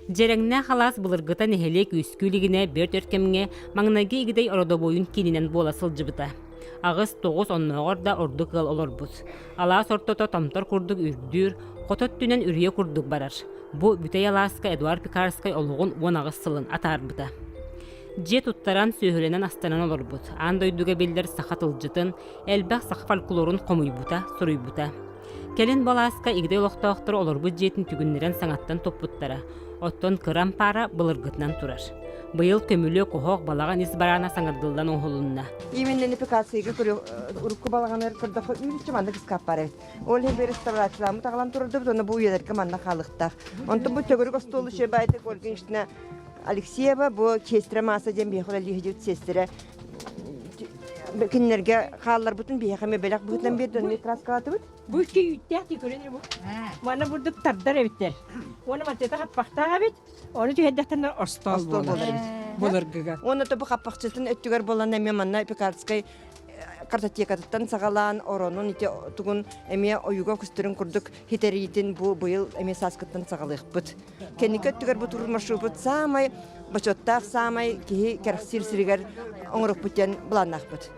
Дьэрэҥнээх алаас былыргыта нэһилиэк үөскүү илигинэ бэрт өр кэмҥэ маҥнайгы Игидэй ородобуойун киининэн буола сылдьыбыта. Аҕыс, тоҕус оннооҕор да ордук ыал олорбут. Алаас ортото томтор курдук үрдүүр, хото өттүнэн үрүйэ курдук барар. Бу бүтэй алааска Эдуард Пекарскай олоҕун 18 сылын атаарбыта. Дьиэ туттаран, сүөһүлэнэн-астанан олорбут, аан дойдуга биллэр саха тылдьытын, элбэх саха фольклорун хомуйбута, суруйбута. Кэлин бу алааска Игидэй олохтоохторо олорбут дьиэтин түгүннэрэн саҥаттан туппуттара, оттон кыра ампаара былыргытынан турар. Быйыл көмүлүөк оһох балаҕан ис бараана саҥардыллан оҥоһулунна. Именно унификацияга урукку балаҕаннар көрдөххө үүрүччү маннык ыскаап баар эбит. Ол иһин бу реставрацияламмыт аҕалан турардыбыт уонна бу үйэлэргэ манна хаалыахтаах. Онтон бу төгүрүк остуолу үчүгэй Ольга Ильинична Алексеева бу сиэстэрэ Мааса диэн биһиэхэ үлэлии сылдьыбыт сиэстэрэ кинилэргэ хаалларбытын биһиэхэ эмиэ бэлэх быһыытынан биэрдэ онно краскалаатыбыт. Бу икки үүттээх дии көрөн бу. Манна бурдук тардар эбиттэр. Уонна мантыта хаппахтаах эбит. Ону түһэрдэхтэринэ остуол буолар эбит. Былыргыга. Уонна то бу хаппахчытын өттүгэр буолан эмиэ манна Пекарскай картотекатыттан саҕалаан оронун ити тугун эмиэ ойууга көстөрүн курдук хитэриитин бу быйыл эмиэ сааскыттан саҕалыахпыт. Кэнники өттүгэр бу турар маршруппут саамай бочуоттаах саамай киһи кэрэхсиир сиригэр оҥоруохпут диэн былааннаахпыт.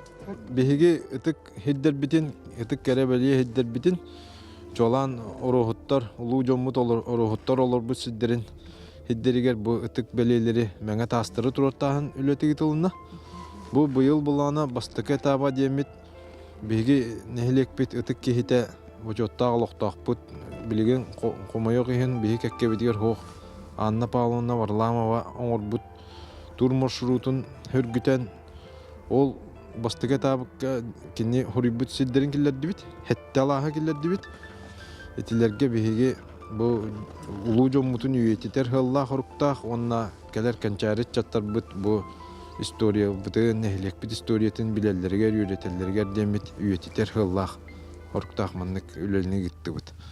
Биһиги ытык сирдэрбитин, ытык кэрэ бэлиэ сирдэрбитин чуолаан оруоһуттар, улуу дьоммут оруоһуттар олорбут сирдэрин сирдэригэр бу ытык бэлиэлэри мэҥэ таастары туруортааһын үлэтэ ыытылынна. Бу быйыл былаана бастакы этаба диэммит Биһиги нэһилиэкпит ытык киһитэ, бочуоттаах олохтоохпут. Билигин хомойуох иһин биһи кэккэбитигэр суох Анна Павловна Варламова оҥорбут тур маршрутун сөргүтэн, ол бастакы этаапка кини хоруйбут сирдэрин киллэрдибит, сэттэ алааһы киллэрдибит. Итилэргэ биһиги бу улуу дьоммутун үйэтитэр сыаллаах-соруктаах уонна кэлэр кэнчээри ыччаттарбыт бу историябытын, нэһилиэкпит историятын билэллэригэр, үөрэтэллэригэр диэммит үйэтитэр сыаллаах, соруктаах маннык үлэни ыыттыбыт.